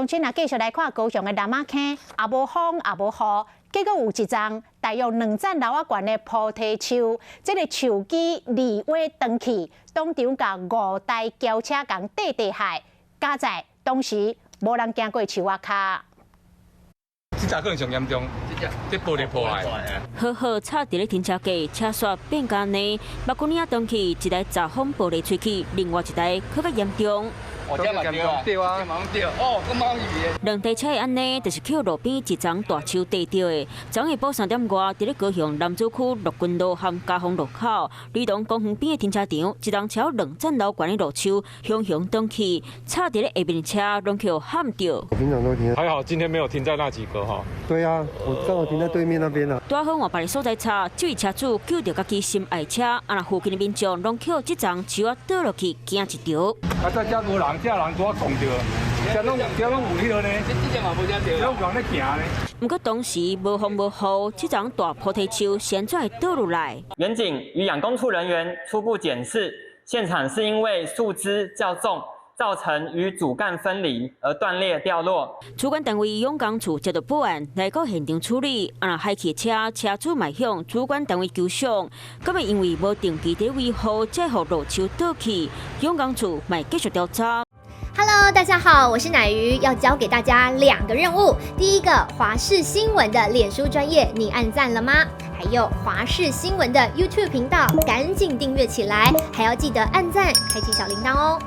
鄉親啊，繼續來看高雄的南仔坑，也無風也無雨，結果有一叢大約2層樓仔懸的菩提樹，這个樹枝離尾斷去，當場共五台轎車共綴地害，佳哉當時無人行過樹仔跤。這隻可能上嚴重，這玻璃破來。好好插佇咧停車格，車煞變按呢，目久仔斷去，一台閘風玻璃吹去，另外一台閣較嚴重。哦，這嘛對啊，對啊，對哦，閣貓魚。兩台車會按呢，就是予路邊一叢大樹綴著的。昨下晡3點外，佇咧高雄楠梓區陸軍路和嘉豐路口，里龍公園邊的停車場，一棟超2層樓懸的路樹，雄雄斷去，插佇咧下面的車攏予撼著。我平常都停。還好今天沒有停在那幾個哈。對啊，我剛好停在對面那邊啊。拄好換別个所在插，這位車主救著家己心愛車，啊若附近的民眾攏予這叢樹仔倒落去，驚一著。啊，這遮無人，這人拄仔撞著，這攏這攏有彼落呢，這嘛無遮著，有人咧行呢。毋過當時無風無雨，這叢大菩提樹是按怎會倒落來？員警與養工處人員初步檢視，現場是因為樹枝較重，造成與主幹分離而斷裂掉落。主管單位養工處接到報案，來到現場處理。啊，若海去車車主嘛向主管單位求償，敢會因為無定期佇維護，才予路樹倒去？養工處嘛繼續調查。 Hello，大家好，我是奶魚，要交給大家兩個任務。第一個，華視新聞的臉書專頁，你按讚了嗎？還有華視新聞的 YouTube 頻道，趕緊訂閱起來，還要記得按讚，開啟小鈴鐺哦。